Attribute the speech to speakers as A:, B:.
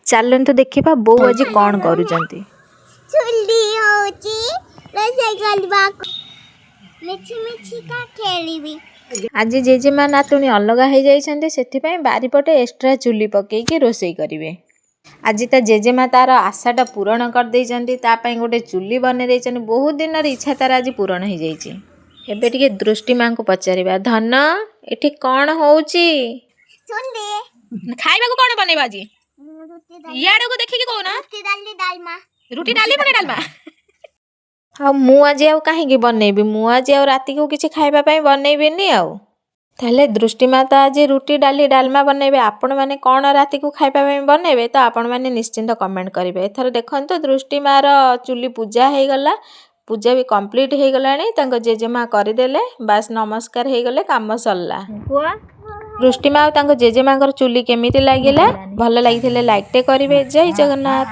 A: ଚାଲନ୍ତୁ ଦେଖିବା ବୋଉ ଆଜି କ'ଣ କରୁଛନ୍ତି।
B: ଚୁଲି ହଉଛି ରୋଷେଇ କରିବାକୁ, ମିଛି ମିଛିକା ଖେଳିବି।
A: ଆଜି ଜେଜେମା ନାତୁଣୀ ଅଲଗା ହେଇଯାଇଛନ୍ତି, ସେଥିପାଇଁ ବାରିପଟେ ଏକ୍ସଟ୍ରା ଚୁଲି ପକେଇକି ରୋଷେଇ କରିବେ। ଆଜି ତା ଜେଜେମା ତାର ଆଶାଟା ପୂରଣ କରିଦେଇଛନ୍ତି, ତା ପାଇଁ ଗୋଟେ ଚୁଲି ବନେଇ ଦେଇଛନ୍ତି। ବହୁତ ଦିନର ଇଚ୍ଛା ତାର ଆଜି ପୂରଣ ହେଇଯାଇଛି। ଏବେ ଟିକେ ଦୃଷ୍ଟି ମାଙ୍କୁ ପଚାରିବା। ଧନ, ଏଠି କ'ଣ ହଉଛି?
B: ଚୁଲି।
C: ଖାଇବାକୁ କ'ଣ ବନେଇବ ଆଜି?
B: ରୁଟି ଡାଲି।
C: ଇଆଡ଼କୁ ଦେଖିକି କହୁନ।
B: ରୁଟି, ଡାଲି, ଡାଲମା।
C: ରୁଟି, ଡାଲି ମାନେ ଡାଲମା।
A: ଆଉ ମୁଁ ଆଜି ଆଉ କାହିଁକି ବନେଇବି? ମୁଁ ଆଜି ଆଉ ରାତିକୁ କିଛି ଖାଇବା ପାଇଁ ବନେଇବିନି। ଆଉ ତାହେଲେ ଦୃଷ୍ଟିମା ତ ଆଜି ରୁଟି, ଡାଲି, ଡାଲମା ବନେଇବେ। ଆପଣମାନେ କ'ଣ ରାତିକୁ ଖାଇବା ପାଇଁ ବନେଇବେ ତ ଆପଣମାନେ ନିଶ୍ଚିନ୍ତ କମେଣ୍ଟ କରିବେ। ଏଥର ଦେଖନ୍ତୁ, ଦୃଷ୍ଟିମାର ଚୁଲି ପୂଜା ହେଇଗଲା। ପୂଜା ବି କମ୍ପ୍ଲିଟ୍ ହେଇଗଲାଣି। ତାଙ୍କ ଜେଜେମା କରିଦେଲେ, ବାସ୍ ନମସ୍କାର ହେଇଗଲେ, କାମ ସରିଲା। ଦୃଷ୍ଟିମା ଆଉ ତାଙ୍କ ଜେଜେମାଙ୍କର ଚୁଲି କେମିତି ଲାଗିଲା? ଭଲ ଲାଗିଥିଲେ ଲାଇକ୍ଟେ କରିବେ। ଜୟ ଜଗନ୍ନାଥ।